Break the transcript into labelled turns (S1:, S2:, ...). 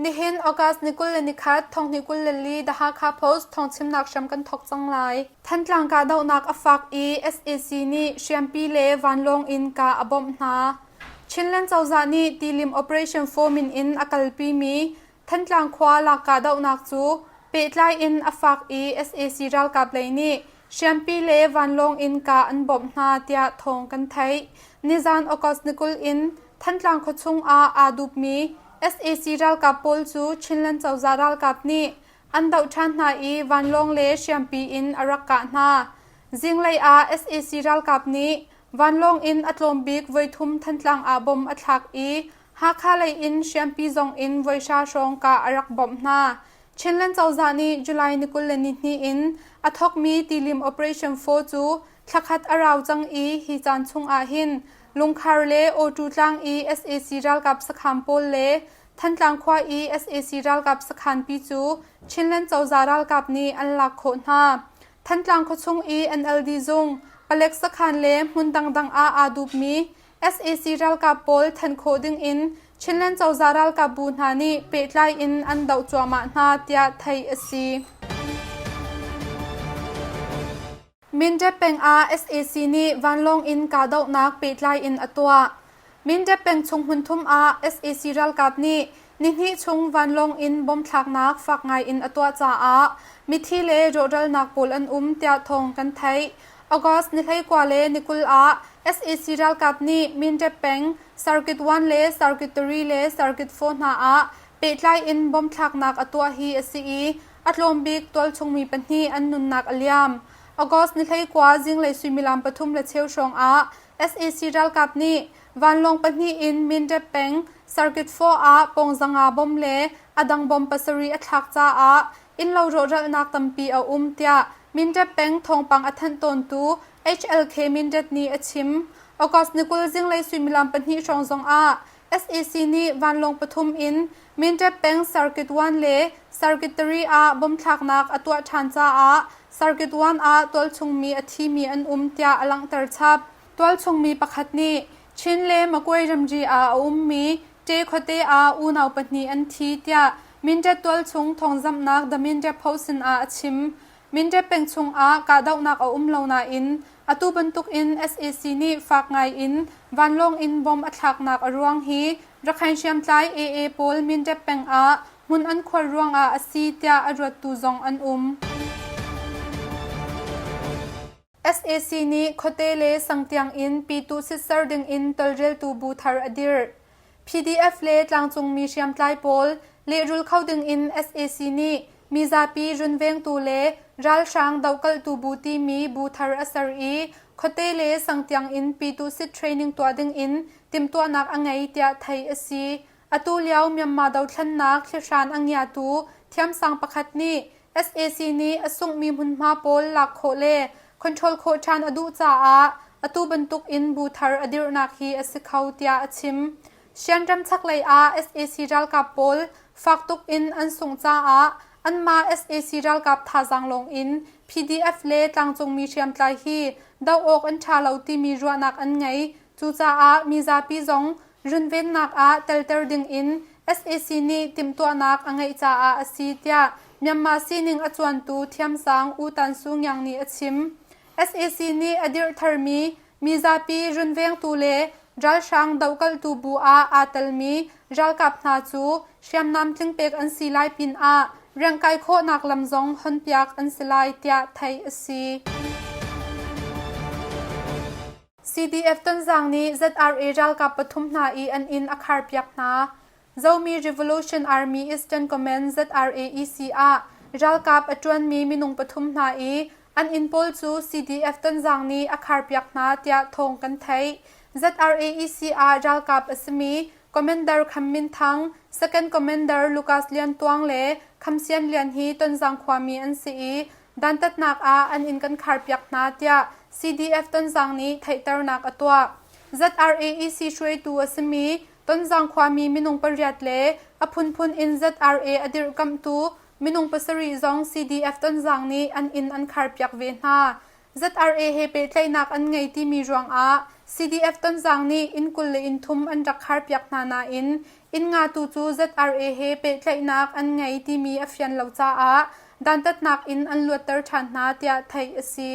S1: Nihin August ni 21, thonghnih 24 The Hakha Post thawngchimnak hram kan thawk cang lai. Thantlang kahdohnak a fak i sac nih hriampi le vanlawng in kah a bawmh hna. Chinland cozah nih tilim Operation 4 min in a kalpimi Thantlang khua lak kahdohnak cu pehtlai in a fak i sac ralkap lei nih hriampi le vanlawng in kah an bawmh hna tiah thawng kan theih. Nizan August ni 20 in Thantlang khuachung ah aa dupmi sac ralkap pawl cu Chinland cozah ralkap nih an doh ṭhan hna i vanlawng le hriampi in a rak kah hna. Zinglei ah sac ralkap nih vanlawng in a tlawm bik voithum Thantlang ah bom a thlak i Hakha lei in hriampi zong in voihra hrawng kah a rak bawmh hna. Chinland cozah nih July ni 22 in a thawkmi tilim Operation 4 cu thlakhat a rau cang i hi caan chung ah hin Lungkhar le Awṭu tlang i sac ralkap sakhan pawl le Thantlang khua i sac ralkap sakhanpi cu Chinland cozah ralkap nih an lak khawh hna. Thantlang khuachung i NLD zung, palek sakhan le hmun dangdang ah aa dupmi sac ralkap pawl than khawh ding in Chinland cozah ralkap bu hna nih pehtlai in an doh cuahmah hna tiah theih a si. Mindat peng ah sac nih vanlawng in kahdohnak pehtlai in a tuah. Mindat peng chung hmunthum ah sac ralkap nih nihnih chung vanlawng in bomb thlaknak fak ngai in a tuah caah mithi le rawhralnak pawl an um tiah thawng kan theih. August ni 19 le ni 20 ah sac ralkap nih Mindat peng Circuit 1 le Circuit 3 le Circuit 4 hna ah pehtlai in bomb thlaknak a tuah hi a si i a tlawm bik tualchung mi pahnih an nunnak a liam. August ni 19 zinglei suimilam pathum le cheu hrawng ah sac ralkap nih vanlawng pahnih in Mindat peng Circuit 4 ah pawng zanga bom le a dang bom pasarih a thlak caah innlo rawhralhnak tampi a um tiah Mindat peng thawngpang a thanh tawntu HLK Mindat nih a chim. August ni 20 zinglei suimilam pahnih hrawng zong ah sac nih vanlawng pathum in Mindat peng Circuit 1 le Circuit 3 ah bomb thlaknak a tuah ṭhan caah Circuit 1 ah tualchungmi a thimi an um tiah a langhter chap. Tualchungmi pakhat nih Chin le Magway ramri ah a ummi Ṭe khuate ah unau pahnih an thi tiah Mindat tualchung thawngzamhnak The Mindat Post sinah a chim. Mindat peng chungah kahdohnak a um lo nain atu bantukin sac nih fak ngai in vanlawng in bomb a thlaknak a ruang hi Rakhine hriamtlai AA pawl Mindat peng ah hmun an khuar ruangah a si tiah a ruattu zong an um. Sac nih khuate le sang tiang in pitu sitser ding in tawlreltu bu thar a dirh. PDF le tlangcungmi hriamtlai pawl lehrul kho ding in sac nih mizapi runvengtu le ralhrang dohkalhtu bu timi bu thar a ser i khuate le sang tiang in pitu sit training tuah ding in timhtuahnak a ngei tiah theih a si. Atu lio Myanmar dothlennak thlihran a ngiatu thiamsang pakhat nih sac nih a sunghmi hmunhma pawl lak khawh le control khawh ṭhan a duh caah atu bantuk in bu thar a dirhnak hi a si kho tiah a chim. Shan ram chaklei ah sac ralkap pawl fak tuk in an sungh caah anmah sac ralkap thazaang lawng in PDF le tlangcungmi hriamtlai hi doh awk an ṭha lo timi ruahnak an ngei. Cucaah mizapi zong runvennak ah telter ding in sac nih timhtuahnak a ngeih caah a si tiah Myanmar sining a cuantu thiamsang U Tan Su Ngiang nih a chim. Sac nih a dirh tharmi mizapi runvengtu le ralhrang dohkalhtu bu ah aa telmi ralkap hna cu hriamnam tlingpek an si lai pinah riangkai khawhnak lam zong honpiak an si lai tiah theih a si. CDF Tonzang nih ZRA ralkap pathum hna i an inn a kharpiak hna. Zomi Revolution Army Eastern Command ZRA-EC ah ralkap a ṭuanmi minung pathum hna i an inn pawl cu CDF Tonzang nih a kharpiak hna tiah thawng kan theih. ZRA-EC ah ralkap a simi Commander Kham Min Thang, Second Commander Lucas Lian Tuang le Kham Sian Lian hi Tonzang khuami an si i dantatnak ah an inn kan kharpiak hna tiah CDF Tonzang nih theihternak a tuah. ZRAEC hruaitu a simi Tonzang khuami minung pariat le a phunphun in ZRA a dirhkamhtu minung pasarih zong CDF Tonzang nih an inn an kharpiak ve hna. ZRA he pehtlaihnak an ngei timi ruangah CDF Tonzang nih inn 20 le inn thum an rak kharpiak hna nain inn nga tu cu ZRA he pehtlaihnak an ngei timi a fian lo caah dantatnak in an luatter ṭhan hna tiah theih a si.